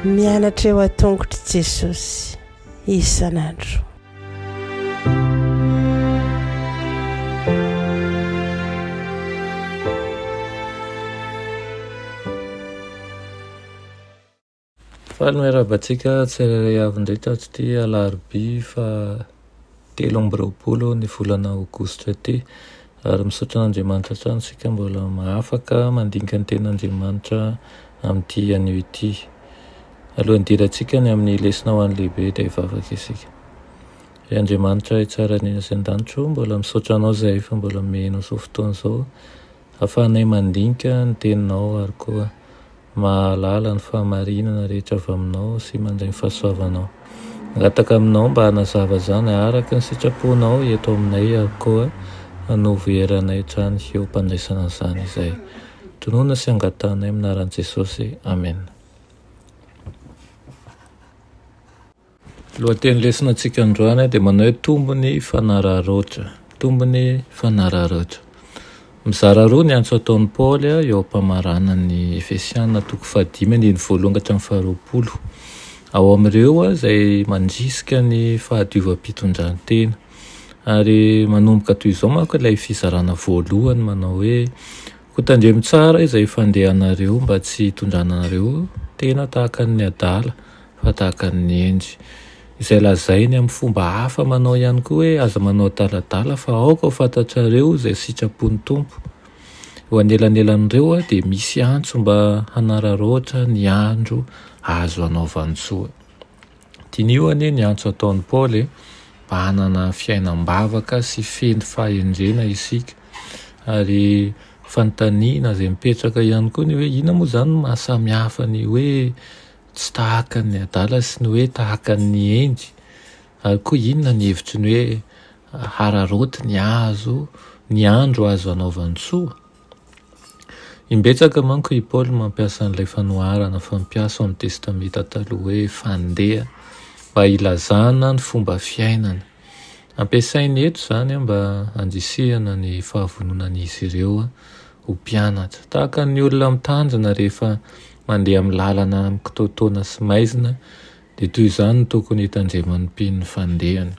Mianatra eo an-tongotr'i Jesosy isan'andro. Faly miarahaba antsika tsirairay avy indray tato ity alarobia faha 23 ny volana aogositra ity. Ary misaotra an'Andriamanitra hatrany isika mbola mahafaka mandinika ny tenin'Andriamanitra amin'ity anio ity. Alohan'ny hidirantsika ny amin'ny lesona ho an'ny lehibe dia hivavaka isika. Ry Andriamanitra tsara ny any an-danitra ô, mbola misaotra Anao izahay fa mbola omenao izao fotoana izao ahafahanay mandinika ny teninao ary koa Mahalala ny fahamarinana rehetra avy aminao sy mandray ny fahasoavanao. Mangataka aminao mba hanazava izany araka ny sitraponao eto aminay ary koa hanovo hery anay hatrany eo am-pandraisana an'izany izay tononina sy angatahanay amin'ny anaran'i Jesosy. Amena. Lohateny lesona antsika androany dia manao hoe tombony fanararaotra. Tombony fanararaotra. Mizara roa ny antso ataon'i Paoly eo am-pamaranan'ny Efesiana toko fahadimy andininy voalohany ka hatramin'ny faharoapolo. Ao amin'ireo izay mandrisika ny fahadiovam-pitondrantena. Ary manomboka toy izao manko ilay fizarana voalohany manao hoe Koa tandremo tsara izay fandehanareo mba tsy hitondranareo tena tahaka ny adala fa tahaka ny hendry. Izay lazainy amin'ny fomba hafa manao ihany koa hoe aza manao adaladala fa aoka ho fantatrareo izay sitrapon'ny Tompo. Eo anelanelan'ireo dia misy antso mba hanararaotra ny andro azo anaovan-tsoa. Diniho anie ny antso ataon'i Paoly e, mba hanana fiainam-bavaka sy feno fahendrena isika. Ary fanontaniana izay mipetraka ihany koa ny hoe inona moa izany no maha samy hafa ny hoe tsy tahaka ny adala sy ny hoe tahaka ny hendry? Ary koa inona ny hevitry ny hoe hararaoty ny azo, ny andro azo anaovan-tsoa? Imbetsaka manko i Paoly mampiasa an'ilay fanoharana fampiasa ao amin'ny Testamenta Taloha hoe fandeha mba hilazana ny fomba fiainana. Ampiasainy eto izany mba handrisihana ny fahavononan'izy ireo ho mpianatra. Tahaka ny olona mitandrina rehefa mandeha amin'ny lalana mikitoatoana sy maizina, dia toy izany no tokony hitandreman'ny mpino ny fandehany.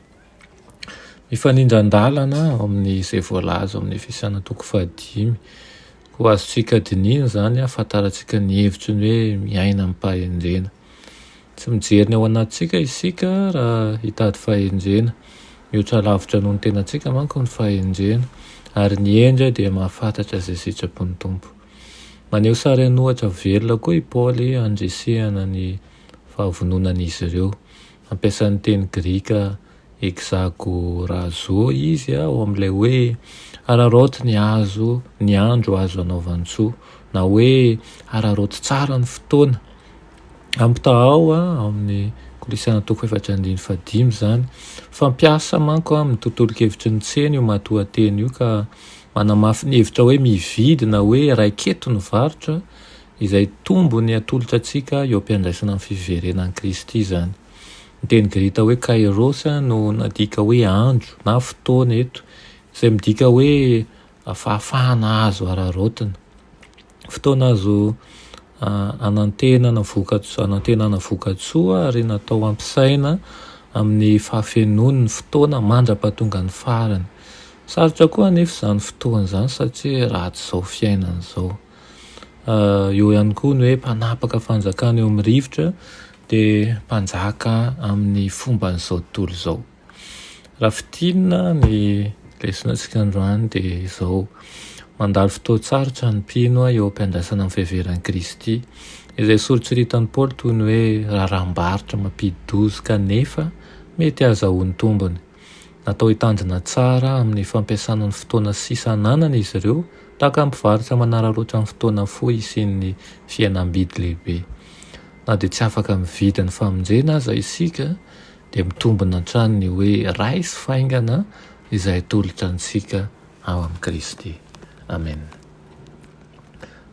Mifanindran-dalana amin'izay voalaza ao amin'ny Efesiana toko fahadimy. Koa azontsika dinihina izany hahafantarantsika ny hevitry ny hoe miaina amim-pahendrena. Tsy mijery ny ao anatintsika isika raha hitady fahendrena. Mihoatra lavitra noho ny tenantsika manko ny fahendrena, ary ny hendry dia mahafantatra izay sitrapon'ny Tompo. Maneho sary an'ohatra velona koa i Paoly handrisihana ny fahavononan'izy ireo. Mampiasa ny teny grika hexagorazo izy ao amin'ilay hoe araraoty ny azo ny andro azo anaovan-tsoa na hoe araraoty tsara ny fotoana. Ampitahao ao amin'ny Kolosiana toko fahefatra andininy fahadimy izany. Fampiasa manko amin'ny tontolon-kevitry ny tsena io matoanteny io ka manamafy ny hevitra hoe mividy na hoe raiketo ny varotra izay tombony atolotra antsika eo am-piandraisana ny fiverenan'i Kristy izany. Ny teny grita hoe kairos no nadika hoe andro na fotoana eto, izay midika hoe fahafahana azo araraotina. Fotoana azo anantenana voka- anantenana vokatsoa ary natao hampisaina amin'ny fahafenoany ny fotoana mandra-pahatonga ny farany. Sarotra koa anefa izany fotoana izany satria ratsy izao fiainana izao. Eo ihany koa ny hoe mpanapaka fanjakana eo amin'ny rivotra dia mpanjaka amin'ny fomban'izao tontolo izao. Raha fintinina ny lesonantsika androany dia izao, mandalo fotoan-tsarotra ny mpino eo am-piandrasana ny fiheveran'i Kristy, izay soritsoritan'i Paoly toy ny hoe raharaham-barotra mampidi-doza kanefa mety hahazahoany tombony. Natao hitandrina tsara amin'ny fampiasana ny fotoana sisa ananany izy ireo, tahaka ny mpivarotra manararaotra ny fotoana fohy hisian'ny fihenam-bidy lehibe. Na dia tsy afaka mividy ny famonjena aza isika, dia mitombina hatrany ny hoe raiso faingana izay atolotra antsika ao amin'i Kristy. Amena.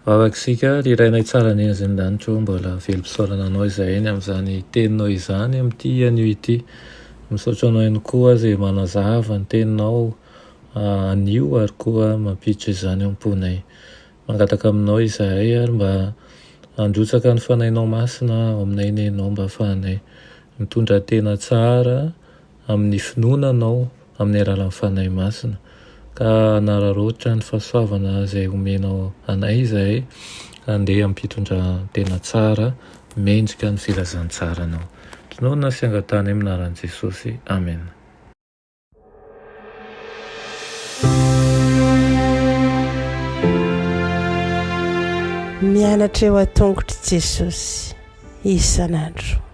Vavaka isika, Ry Rainay tsara ny any an-danitra ô, mbola velom-pisaorana Anao izahay ny amin'izany Teninao izany amin'ity anio ity. Misaotra Anao ihany koa izay manazava ny Teninao. anio ary koa mampiditra izany ao am-ponay. Mangataka aminao izahay ary mba handrotsaka ny Fanahinao Masina ao aminay anie Ianao mba hahafahanay mitondra tena tsara amin'ny finoana Anao amin'ny alalan'ny Fanahy Masina ka hanararaotra ny fahasoavana izay omenao anay izahay handeha am-pitondran-tena tsara mendrika ny filazantsaranao. Tononina sy angatahanay amin'ny anaran'i Jesosy. Amena. Mianatra eo an-tongotr'i Jesosy isan'andro.